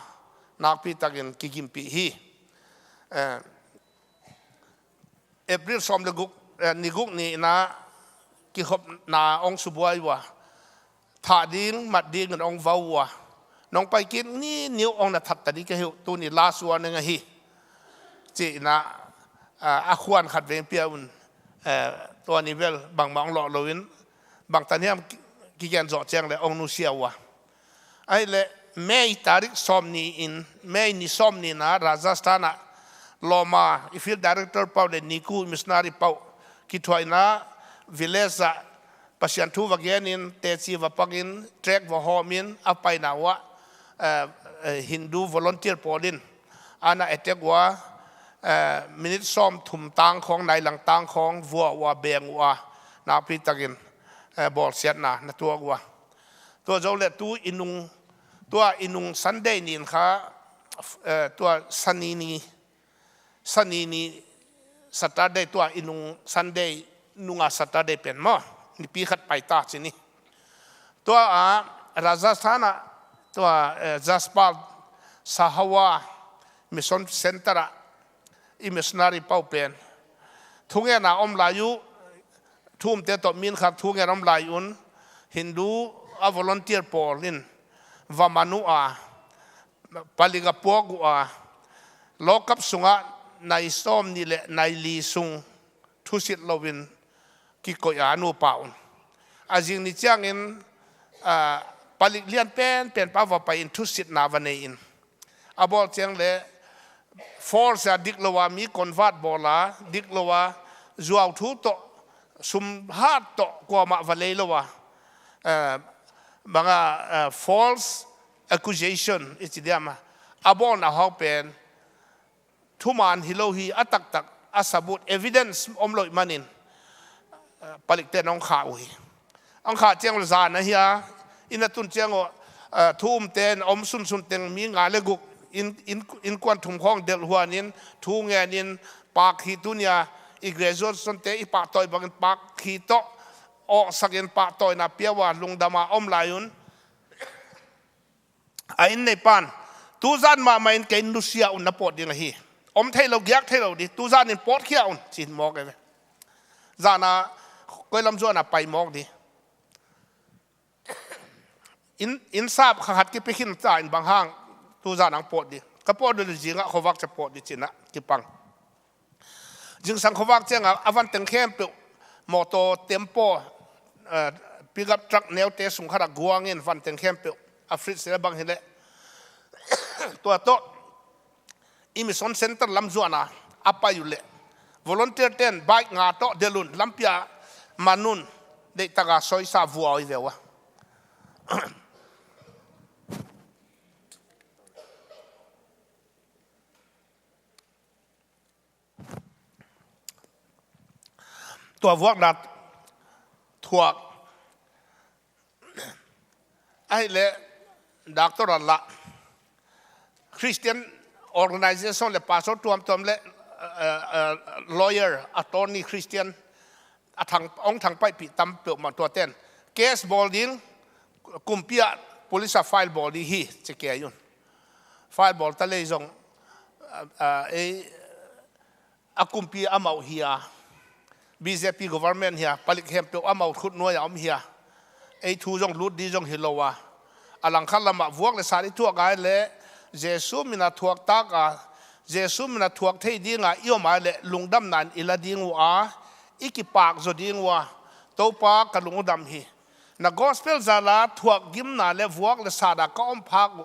nakpi takin kigimpih hi. Eh, April sawm le guk, eh, ni guk ni-in ah kikhopna hong subuai uh a, thah ding mat dingin hong vau uh a, Nong pai kik ni niu ong na that ta ding ka hi uh, tuni last warning ahi. Ci-in ah, a khuan khat veng pia un, tua ni bel bangmah ong lawh lo in, bangtan hiam kigen zawh ciang le ong nusia uh a. Ahih leh May tarik sawm ni in, May ni sawm ni na Rajasthan ah lawma i field director pau le Niku missionary pau kithuahna village ah Pasian thu va gen in, teci va pak in, trek va hawm in, a paina uh ah, eh, eh, Hindu volunteer pawl in ana attack uh a, eh, minute sawm thum tang khawng, nai lang tang khawng vua uh a, beng uh a, nakpi takin, eh, bawlsiatna na tuak uh a. Tua zo le tu i nung, tua i nung Sunday ni in kha, eh, tua Sani ni, Sani ni Saturday, tua i nung Sunday nunga Saturday pen maw, nipi khat pai ta ci ni. Tua a Rajasthan ah tua, eh, Jaspal Sahawa Mission Center ah i missionary pau pen thungetna om lai uh, thu umte tawh min khak thungen om lai un, Hindu a volunteer pawl in va man uh a, palik a puak uh a, lawkap sungah nai sawm nih le nai li sung thusit loin kikoih a, a nupa un. A zing ni ciangin, ah, palik lian penpen pa va pai in thusitna va nei in, a bawl ciang le false a, dik lo a mi convert bawl a, dik lo a zuau thu tawh, sum hat tawh kuamah va lei lo a, eh, banga, eh, false accusation i ci diam a, a bawlna hau pen thuman hi lo hi, a taktak a sabut, evidence om lo ih manin, eh, palikte in hong khah uh hi. Hong khah ciang uh zan ahi a, inn a tun ciang uh, eh, thu umte in om sunsun teng mi nga le guk, inn, inn, innkuan thum khawng delh huan in, thu ngen in, pak hi, tuni a i graduation te i pahtawi bangin pak hi tawh, awksak in pahtawina pia uh a, lungdam a om lai un. A inn nei pan, tu zan mahmah in kei nusia un, na pawt ding ahi. Om thei lo, giak thei lo ding, tu zan in pawtkhia un, ci mawk e ve. Zan a koi lam zuan a pai mawk ding. Inn, inn sap kha khat kipia khin ta in, bang hang tu zan ang pawt ding. Ka pawt ding le zingah khuavak cia pawt ding ci-in ah kipang. Zingsang khuavak ciangah a van teng khempeuh, mawtaw, tempo, eh, pickup truck neute sung khatah guangin van teng khempeuh, a fridge le bang hi leh. Tua tawh i mission center lam zuana a pai uh leh, volunteer ten bike nga tawh delh un, lampi ah man un, deihtakin sawisa vua oi ve uh a. Tua vuakna thuak ahih leh doctor a lah, Christian organization le pastor tuamtuam le, eh, eh, lawyer, attorney, Christian a thang, hong thangpaihpih tam peuhmah, tuate in case bawl ding, kumpi ah police ah file bawl ding hi ci kei un. File bawl ta lei zong, eh, eh, ei a kumpi amau hi a, B J P government hi a, palik khempeuh amau khutnuai ah om hi a, ei thu zong lut ding zong hi lo a. A langkhat lamah vuak le sat i thuak ngai leh, Jesu min a thuak tak a, Jesu min a thuak thei dinga i om ngai leh lungdamna in i la ding uh a, i kipak zaw ding uh a, Topa, ka lung uh dam hi. Na gospel zala thuak gimna le vuak le sat a ka om phak uh,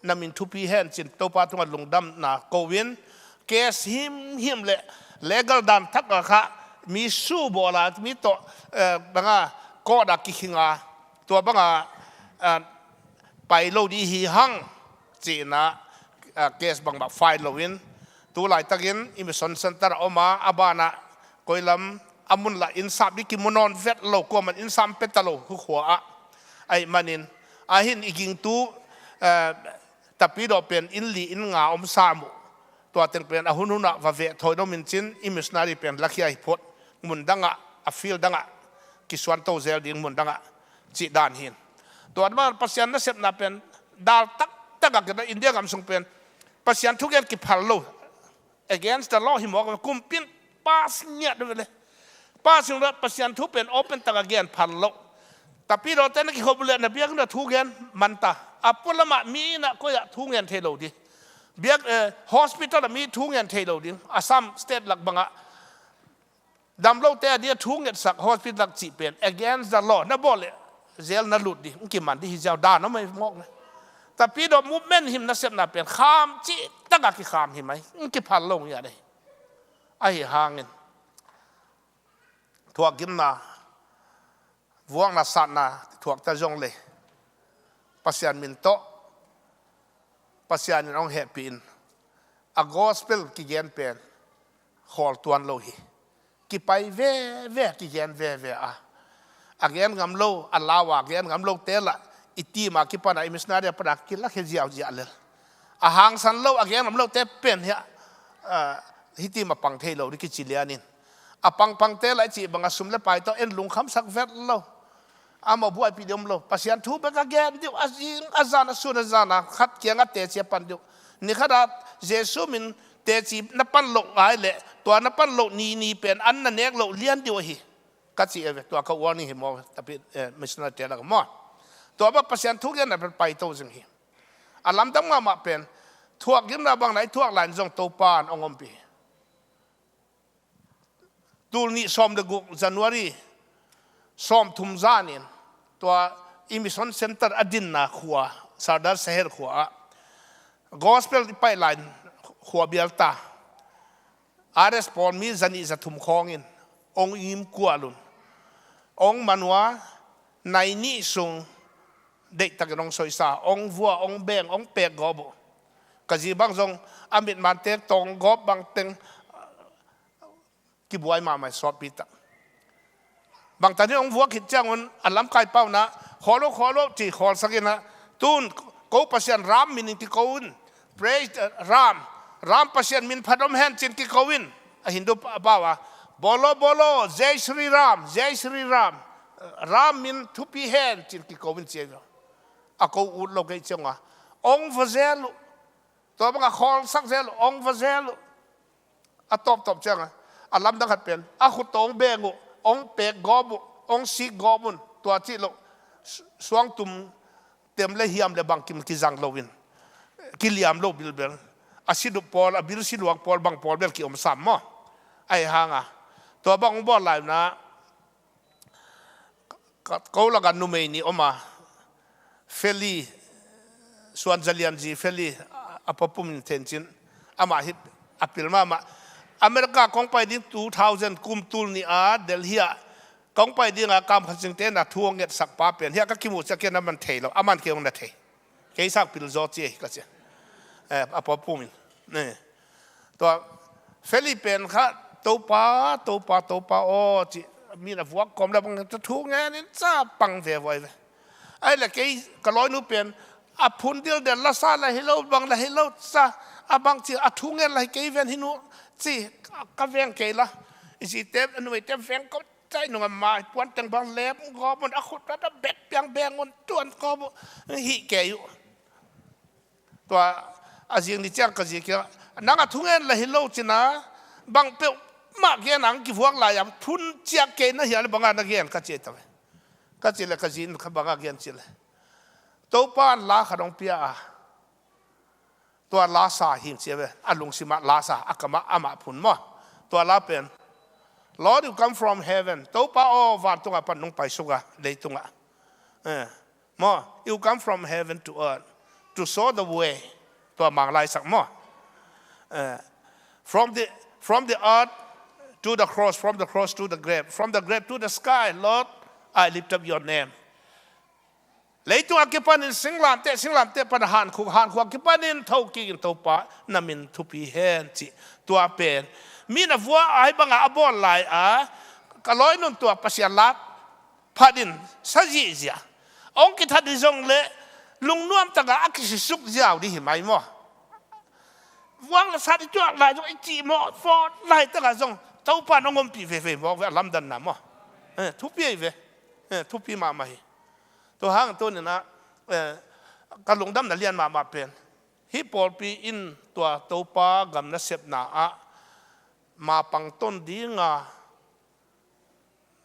na min thupi hen ci-in Topa tungah lungdamna ko in, case himhim le legal dan thak a kha mi sue bawl a, mi tawh, eh, banga court ah kikhing a, tua banga, eh, pai lo ding hi hang ci-in ah, eh, case bangmah file lo in, tu laitakin i mission center a om a, a banah koi lam a mun lah inn sap ding kimu nawn vet lo, kuaman inn sap pia ta lo, khu khua ah. Ahih manin, a hin i gingtu, eh, Tapidawh pen inn li inn nga om sam uh. Tua teng pen a hunhun ah va veh thawi dawm in cin, i missionary pen lakhia hi phot, mun dangah, a field dangah kisuanto zel ding, mun dangah cih dan hi. Tua mah Pasian nasepna pen dal taktak a, kei India gam sung pen Pasian thugen kiphal lo, against the law hi mawk, kumpi in pass ngiat ve le. Pass in Pasian thu pen open tak a gen phal lo. Tapidawte na kikhop uh leh na biakinn ah thu gen man ta. A pualamah mi inn ah koi ah thu ngen thei lo ding. Biak, eh, hospital ah mi thu ngen thei lo ding. Assam state lak bangah damlote a dia thu ngetsak hospital lak cih pen against the law. Na bawl leh jail na lut ding. Hong kiman ding hi ziau dan om ei mawk le. Tapidaw movement him nasepna pen kham cih takah kikham hi mai. Hong kiphal lo ngiat ei. Ahi hangin thuakgimna, vuakna, satna thuakta zong le Pasian min tawh Pasian in hong hehpih in a gospel kigen pen khawl tuan lo hi. Kipai veve, kigen veve a, a gen ngam lo, a lau a gen ngam lote lah i team a kipan a, i missionary a pan a kilakhia ziauziau lel. A hangsan lo, a gen ngam lote pen hiah, ah, hih team a pang thei lo ding kici lianin. A pangpangte lah i cih bang a sum le pai tawh en lungkhamsak vet lo. Amau buaipih ding om lo. Pasian thu bek a gen ding uh, a zing a zan, a sun a zan a khat kiangah teci a pan ding uh. Ni khat ah Jesu min teci na pan loh ngai leh tua na pan loh ni ni pen an na nek loh lian ding uh ahi. Ka ci e ve, tua ka warning hi maw, tapi, eh, missionary te lak maw. Tua bang Pasian thu genna pen paito zing hi. A lamdang mahmah pen thuakgimna bang na i thuak lai in zong Topa in hong ompih hi. Tul nih sawm le guk January sawm thum zanin tua i mission center a dinna khua, Sardar Saheb khua ah gospel i paih lai in khua bialta R S pawl mi zanih zathum khawngin hong im kual un. Hong man uh a, nai nih sung deihtakin hong soisa, hong vua, hong beng, hong pek gawp uh. Ka zi bang zong a mitmante tawng gawp bang teng kibuai mahmah, sawtpi tak. Bangtan hi, hong vuak khit ciangun a lamkai pau in ah, khawl uh, khawl uh, ci khawlsak in ah, tun ko Pasian Ram min in kiko in, praise the Ram, Ram Pasian min phat om hen ci-in kiko in, a Hindu pau ah, bolo, bolo, Jai Shri Ram, Jai Shri Ram, Ram min thupi hen ci-in kiko in ci a, a ko ut lo kei ciang a, hong va zel uh, tua bang a khawlsak zel uh, hong va zel uh. A tawptawp ciang a, a lamdang khat pen a khut tawh hong beng uh, hong pek gawp uh, hong sik gawp un, tua cih loh, su-, suangtum tem le hiam le bangkim kizang loin, kiliam lo bilbel, a sidup pawl, a bil siluang pawl, bang pawl bel kiom sam maw. Ahi hang a, tua bang hong bawl lai un ah, ka, ko lakah numei nih om a, Feli, Suan Zalian zi Feli, a, a pa Pum in Thein Cin, amah hi a pil mahmah. America kong pai ding two thousand kum tul nih a Delhi ah kong pai ding a, Kam Khan Sing te in ah thu hong ngetsak pa pen hiah ka kimuh ciang kei na man thei lo, a man kei hong na thei. Kei sak pil zaw ci ei ka ci. Eh, a pa Pum in. Eh. Tua Feli pen kha, Topa, Topa, Topa aw, ci, mi na vuak kawm le bang thu ngen in ca pang ve vuai ve. Ahi le kei ka lawinu pen a phun dildel, lasa la hi lo, bang la hi lo ca, a bang ci, a thu ngen la hi kei ven hi nu ci, ka veng kei la. I cite, a numeite veng ko cai nung a mai puan teng bang lem gawp un, a khut a bet piang beng un tuan gawp un, hih kei uh. Tua a zing ni ciang ka zi kiang, nang a thu ngen la hi lo ci-in ah, bang peuhmah gen ang kivuak lai a, phun ciak kei na hia le bang a na gen ka ci ta ve. Ka ci le ka zi in kha bang a gen ci le, Topa in la khat hong pia a, tua la sa hing ci a ve, a lungsim ah la sa, a kam ah amah phun maw. Tua la pen, Lord, you come from heaven. Topa aw, vantung a pan nong pai suk a, leitung ah. Eh. Maw, you come from heaven to earth to show the way. Tua Mang Lai sak maw. Eh, from the, from the earth to the cross, from the cross to the grave, from the grave to the sky, Lord, I lift up your name. Leitung a kipanin singlamteh, singlamteh pan a hankhuk, hankhuk a kipanin thokik in Topa na min thupi hen ci. Tua pen mi na vua ai bangah a bawl lai a, ka lawi nun tua Pasian la phat in sa zihziah. Hong kithat dih zong le lungnuam takah a kisisuk ziau dih hi mai maw? Vuak le sat i tuak lai zong i cih maw, fawt lai takah zong Topa in hong ompih veve mawk ve a lamdanna maw? Eh, thupi ahi ve. Eh, thupi mahmah hi. Tua hang tuninah, eh, ka lungdamna lian mahmah pen hih pawlpi in tua Topa gam nasepna ah mapang ton dinga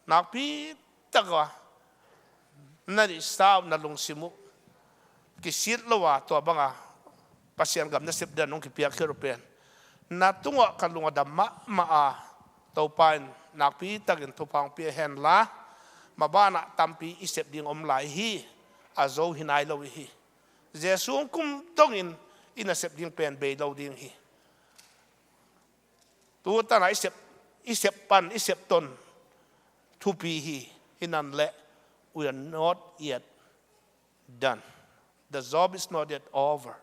nakpi taka na neihsa uh, na lungsim uh kisit lo a, tua banga Pasian gam nasep dan hong kipiak khit uh pen, na tungah ka lung a dam mahmah a, Topa in nakpi takin thupha hong pia henla, mabanah tampi i sep ding om lai hi. A zo hi nai lo i hi. Jesu hong kum dongin i nasep ding pen bei lo ding hi. Tu tanah i sep, i sep pan, i sep ton thupi hi. Hi nan leh, we are not yet done. The job is not yet over.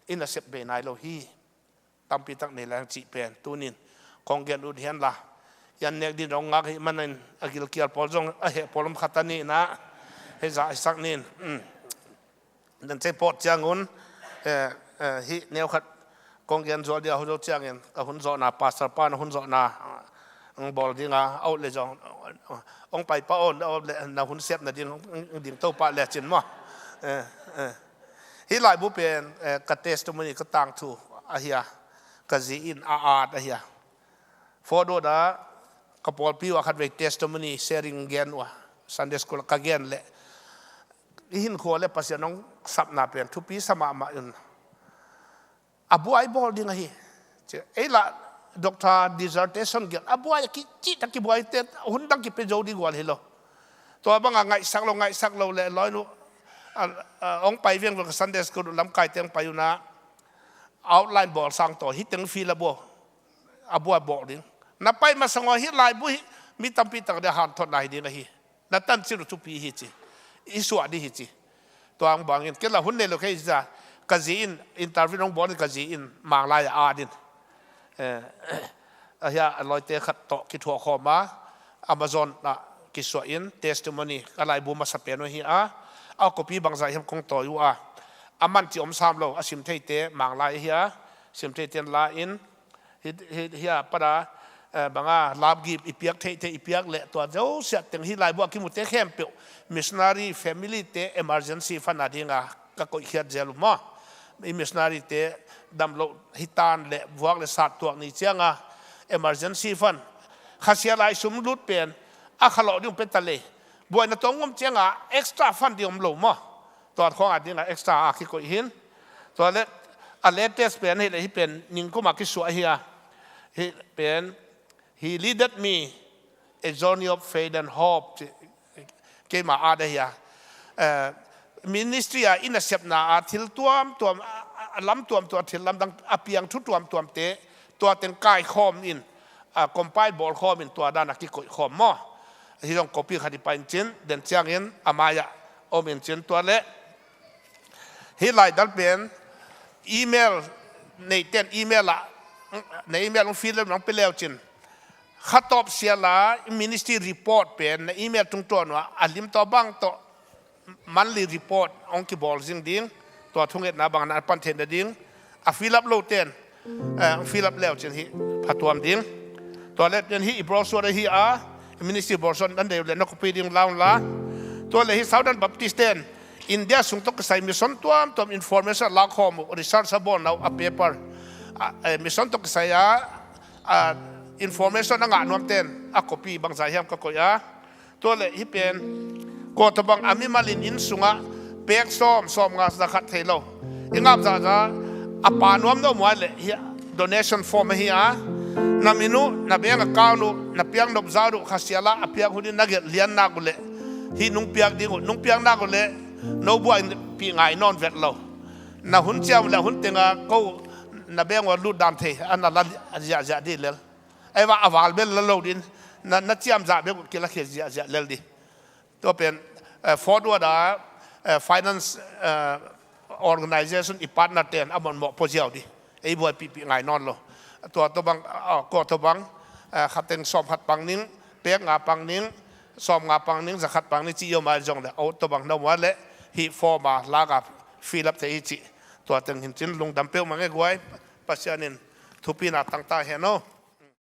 I nasep bei nai lo hi. Tampi tak nei lang cih pen tunin kong gen ut hianla, yan nek din rong ngak hi manin a gilkial pawl zong a heh pawl om khat a ni na, hei zah sak nin. Nan cei pawt ciangun, eh, eh, hih neu khat kong gen zual dia, hu zo ciangin ka hun zawhna, pastor pa na hun zawhna, ah, ang bawl dinga, a ut le zong, ah, ong pai pa on, a ut le na hun siapna ding, ding to pa le cin maw. Eh, eh. Hih laibu pen, eh, ka testimony, ka tangthu ahia, ka zi in a at ahia. Fort Worth ah ka pawlpi uh a khatvei testimony sharing gen uh a, Sunday school ah ka gen leh, i hinkhua le Pasian hong sapna pen thupi sa mahmah in. A buai bawl ding ahi. Ei lah doctor dissertation gen, a buai a kicihtak kibuai te, hun dang kipe zo ding gual hi lo. Tua banga ngaihsak lo, ngaihsak lo le lawinu, a, a, hong pai viangviang ka Sunday school lamkaite hong pai una, outline bawl sang tawh, hih teng fill up bawl, a buai bawl ding. Na pai masa ngaw hih laibu hih, mi tampi tak dia hanthotna hi ding ahi. Na tancil uh thupi hi ci. I suah ding hi ci. Tua ang bangin, kei la hun nei lo kei za, ka zi in, interview hong bawl in ka zi in, Manglai a at in. Eh, ahia, a lawite khat tawh kithuah khawm a, Amazon ah kisuah in, testimony, ka laibu masa pen uh hi a, a copy bangza hiam kong tawi uh a, a man ci om sam lo, a sim theite, Manglai ahi a, sim theite in la in, hi, hi, hi a pada, eh, banga lapgip i piak theite, i piak leh tua zo siat teng hih laibu a kimute khempeuh, missionary family te emergency fund a dinga, ka koihkhiat zel uh maw. I missionary te damloh hitan le vuak le sat tuak ni cianga emergency fund, khasia lai sum lut pen a khalawh ding peta lei, buaina tawng ngom cianga extra fund ding om lo maw. Tua khawng a dinga extra a kikoih hin. Tua le a latest pen hi le, hi pen ningkuma kisuah hi a, hi pen He leaded me a journey of faith and hope. Keima a dahia, eh, ministry a i nasepna a thil tuamtuam, a, a, a lam tuamtuam, thil lamdang a piang thu tuamtuamte, tua teng kaikhawm in, a, compile bawlkhawm in, tua dan a kikoihkhawm maw. Hi zong copy khat i pain cin, den ciangin a mai-ah om in cin tua leh. Hih laidal pen email neihten email ah, na email hong fill leu nang pia leu cin, khatawp siala ministry report pen na email tungtawn uh ah a lim tawh bang tawh monthly report hong kibawl zing ding. Tua thungetna bang na pan theihna ding a fill up lo ten, eh, fill up leu cin hih phatuam ding. Tua le ten hih i brochure ahi a, ministry brochure nan deu le na copy ding laun la. Tua le hih Southern Baptist ten India sung tawh kisai mission tuamtuam information a lakkhawm uh, research a bawl nau a paper, a, eh, mission tawh kisai a, a, information a ngah nuam ten a copy bangza hiam ka koih a. Tua le hih pen kua tawh bang a mimalin inn sungah pek sawm, sawm nga, za khat thei lo, i ngap zahzah a pa nuam no muai le hih donation form ahi a, na min uh, na bank account uh, na piak nop zat uh, khasia la a piak hun in na gelh lian nak uh le hih nung piak ding uh, nung piak nak uh le no buai pih ngai nawn vet lo. Na hun ciam uh le hun tenga ko na bank uh lut dan thei a na la ziahziah dih lel. Ei va a val bel la lo din, na, na ciam zah bek uh kila khia ziahziah lel dih. Tua pen, eh, Fort Worth a, eh, finance, eh, organization i partner ten a monmawh pua ziau dih. Ei buai pihpih ngai nawn lo. Tua tawh bang, ah, kua tawh bang, eh, khateng sawm khat pang ning, pek nga pang ning, sawm nga pang ning, za khat pang ning ci i om a zong le, a ut tawh bang na muat le, hih form a lak a fill up thei hi ci. Tua teng hin cin lungdam peuhmah nge guai, Pasian in thupina tangta hen o.